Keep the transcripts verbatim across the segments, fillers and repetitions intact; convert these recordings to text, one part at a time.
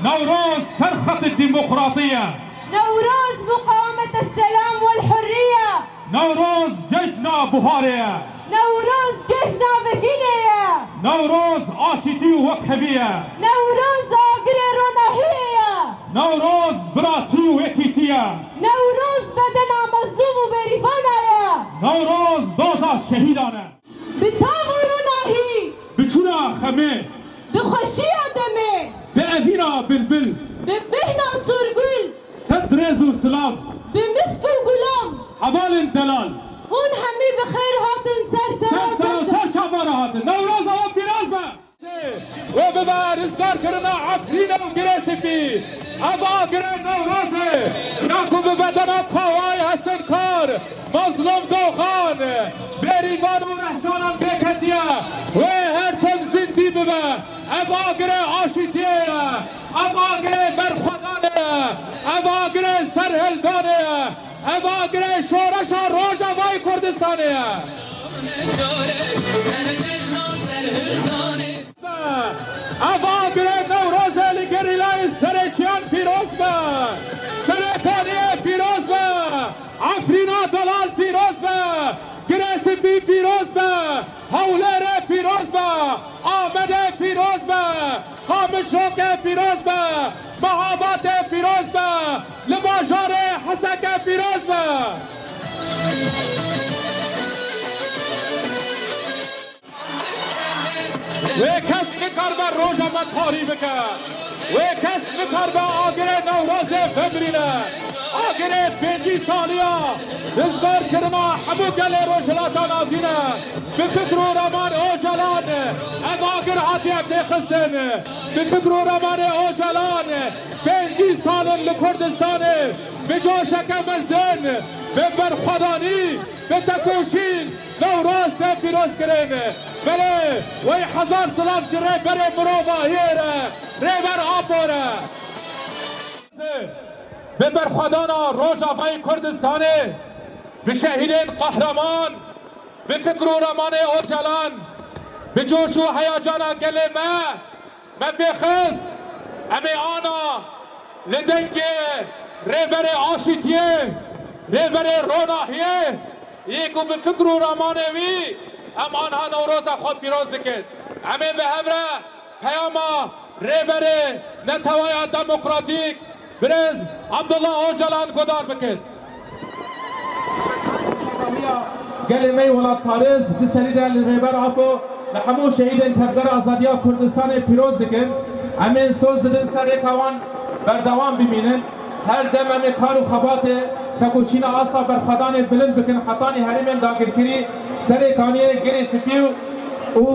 Newroz ser xetê demokratî ye. Newroz muqawemet selam wel hurriye. Newroz cejna buharê ye. Newroz cejna vejînê ye. Newroz aşîtî û wekhevî ye. Newroz agirê ronahiyê ye. Newroz biratî û yekîtî ye. Newroz bedena mezlûm û berîvana ye. Newroz doza şehîdan e. Bi tav û ronahî. Bi çûna xemê. Bi xweşiya demê. Bi evîna bilbil. Bi bêhna sûrgul. Sed rêz û silav. Bi misk û gulav. Hevalên delal. Hûn hemî bi xêr hatin ser Ser sera sera ser çava re hatin. Newroza we pîroz be. Wê bibe rizgarkirina Efrînê û Girê Spî. Ev agirê Newrozê ya ku bi bedena Kawayê Hesen Kar, Mazlûm Doxan, Bêrîvan û Rehşanan pêketiye, wê her tim zindî bibe. Ev agirê aşîtiyê ye. Ev agirê berxwedanê ye. Ev agirê serhildanê ye. Ev agirê şoreşa Rojavayê Kurdistanê ye. Ev agirê Newrozê li gerîlayê Serê Çiyan pîroz be. Serê Kaniyê pîroz be. Efrîna delal pîroz be. Girê Spî pîroz be. Hewlêrê pîroz be. Amedê pîroz be. Qamişloqê pîroz be. Mehabatê pîroz be. Li bajarê Hesekê pîroz be. Wê kes nikaribe roja me tarî bike. Wê kes nikaribe agirê Newrozê vebirîne. Agirê pêncî saliya rizgarkirina hemû gelê Rojhilata Navîn e. Bi fikr û ramanê Ocalan ev agir hatiye pêxistin. Bi fikr û ramanê Ocalan pêncî sal in li Kurdistanê bi coşeke mezin, bi berxwedanî, bi tekoşîn Newroz tê pîrozkirin. Belê, wey hezar silav ji Rêberê Mirovahiyê re, Rêber Apo re. Bi berxwedana Rojavayê Kurdistanê, bi şehîdên qehreman, bi fikr û ramanê Ocalan, bi coş û heyecana gelê me, me pêxist, em ê ana li dengê Rêberê Aşîtiyê, Rêberê Ronahiyê, yê ku bi fikr û ramanê wî em anha Newroza xwe pîroz dikin. Em ê bi hev re peyama Rêberê Netewaya Demokratîk, Birêz Abdullah Ocalan guhdar bikin. Gelê me yê welatparêz, di serî de li Rêber Apo, li hemû şehîdên Tevgera Azadiya Kurdistanê pîroz dikin. Em ên soz didin ser rêka wan berdewam bimînin. Her dem em ê kar û xebatê tekoşîna asta berxwedanê bilind bikin hetanî herêmên dagirkirî Serê Kaniyê, Girê Spî û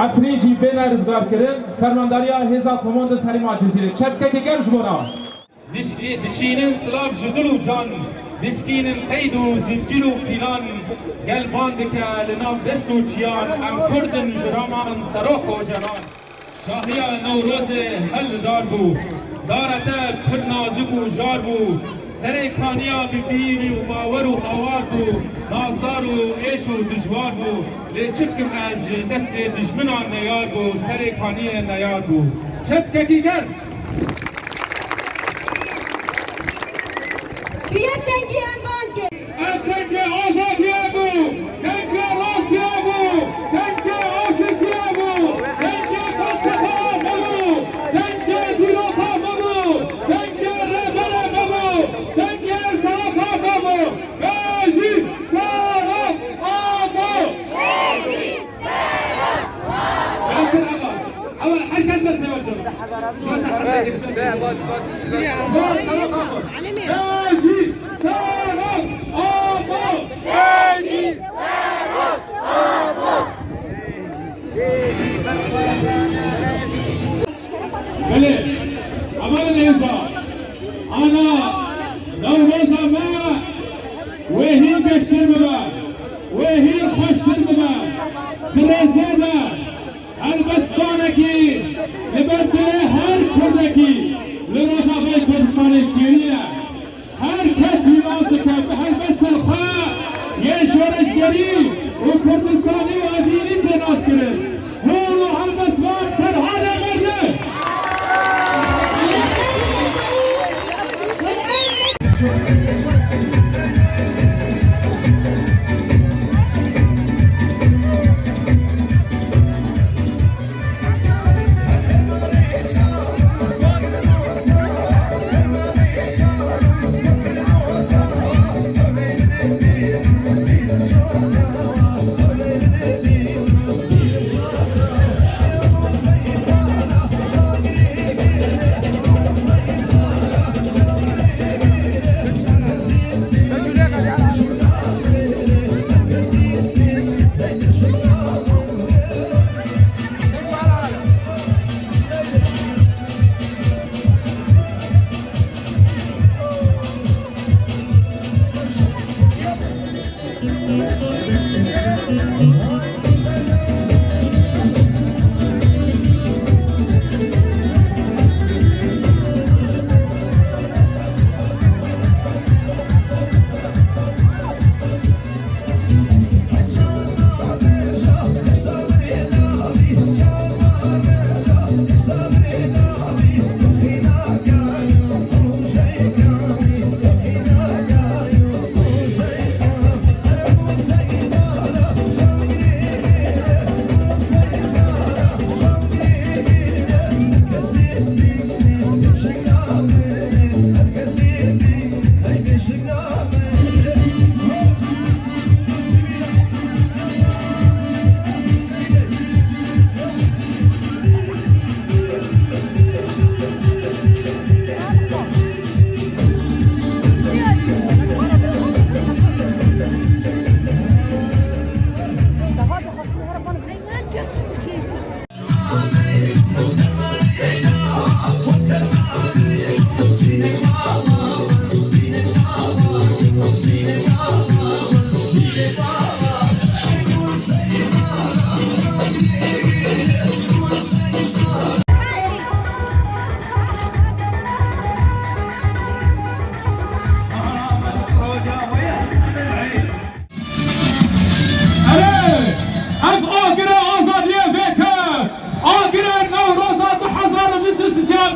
Efrîn jî bêne rizgarkirin. Fermandariya Hêza Komando Herêma Cizîrê. Çepkekî germ ji bo wan. Dişkî-, dişînin silav ji dil û can, dişkînin qeyd û zincîr û pîlan, gel ban dike li nav deşt û çiyan, em Kurd in ji raman Serok Ocalan. Şahiya Newrozê hel li dar bû, dara te pir nazik û jar bû, Serê Kaniya bi bîr û bawer û awar bû, nazdar û êş û dijwar bû, lê çi bikim ez ji destê dijminan neyar bû, Serê Kaniyê neyar bû. Çepkekî germ! Bi yek dengî em bang kirin. Ev dengê azadiyê bû, dengê rastiyê bû, dengê aşîtiyê bû, dengê felsefeya me bû, dengê dîroka me bû, dengê rêberê me bû, dengê serokê me bû. Bêjî Serok Apo! Beltir heval. Heval, herkes destê wer cem. Coşa hesek. Bêjî Serok Apo! Belê, hevalên hêja. Ana Newroza me wê hîn geştir bibe, wê hîn xweştir bibe. Di rêzê de helbestvanekî li ber dilê her Kurdekî li Rojavayê Kurdistanê şêrîn e. Her kes wî nas dike, bi helbestên xwe yên şoreşgerî û Kurdistanî û Efrînî tê naskirin. Hûn û helbestvan Ferhadê Merdi!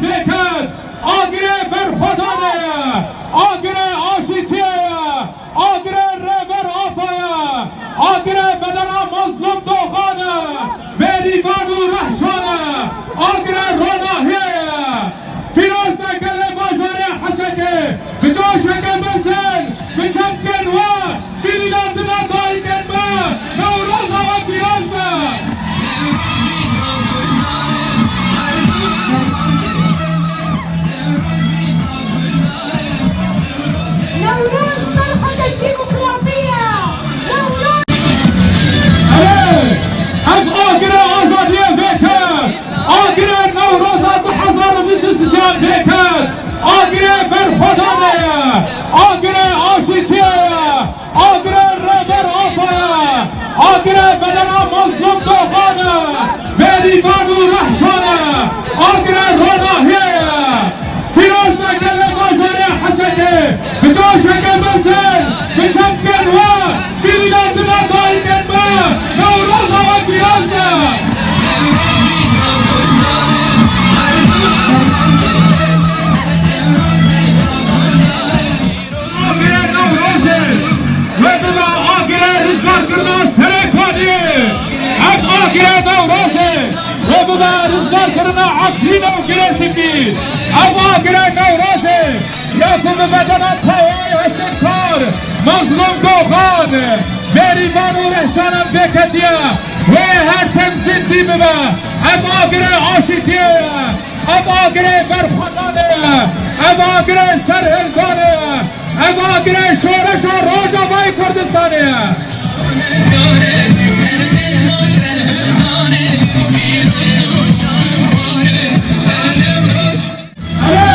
Pêket, Agirê berxwedanê ye, Agirê aşîtiyê ye, Agirê Rêber Apa ye, Agirê bedena Mazlûm Doxan e, Bêrîvan û Rehşan e, Agirê Ronahiyê ye. Pîroz be gelê bajarê Hesekê, bi coşeke mezin, bi çepkên we, bi lîlandina dayikên me, Newroza we pîroz be. Newroz berxwedek demokrasî ye. Newroz. Erê, ev agirê azadiyê vêket, agirê Newroza du hezar û bîst û sêyan vêket, agirê berxwedanê ye, agirê aşîtiyê ye. Agirê Rêber Apa ye, agirê bedena Mazlûm Doxan e, Bêrîvan û Rehşan e, agirê Ronahiyê ye. Pîroz be gelê bajarê Hesekê, bi coşeke mezin, bi çepkên we, bi lîlandina dayikên me, Newroza we pîroz be. Agirê Newrozê, wê bibe agirê rizgarkirina Serêkaniyê. Ev agirê Newrozê, wê bibe rizgarkirina Efrînê û Girê Spî. Ev agirê Newrozê, ya ku bi bedena pawayê hesînkar, Mazlûm Doxan, Bêrîvan û Rehşanan vêketiye, wê her tim zindî bibe. Ev agirê aşîtiyê ye. Ev agirê berxwedanê ye, ev agirê serhildanê ye, ev agirê şoreşa Rojavayê Kurdistanê ye. Erê,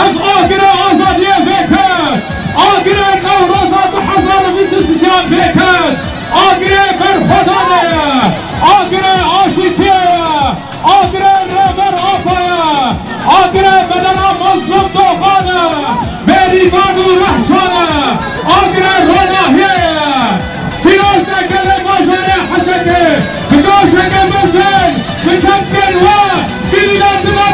ev agirê azadiyê vêket, agirê Newroza du hezar û bîst û sêyan vêket, agirê berxwedanê ye, agirê aşîtiyê ye. Agirê Rêber Apa ye, agirê bedena Mazlûm Doxan e, Bêrîvan û Rehşan e, agirê Ronahiyê ye. Pîroz be gelê bajarê Hesekê, bi coşeke mezin, bi çepkên we, bi lîlandina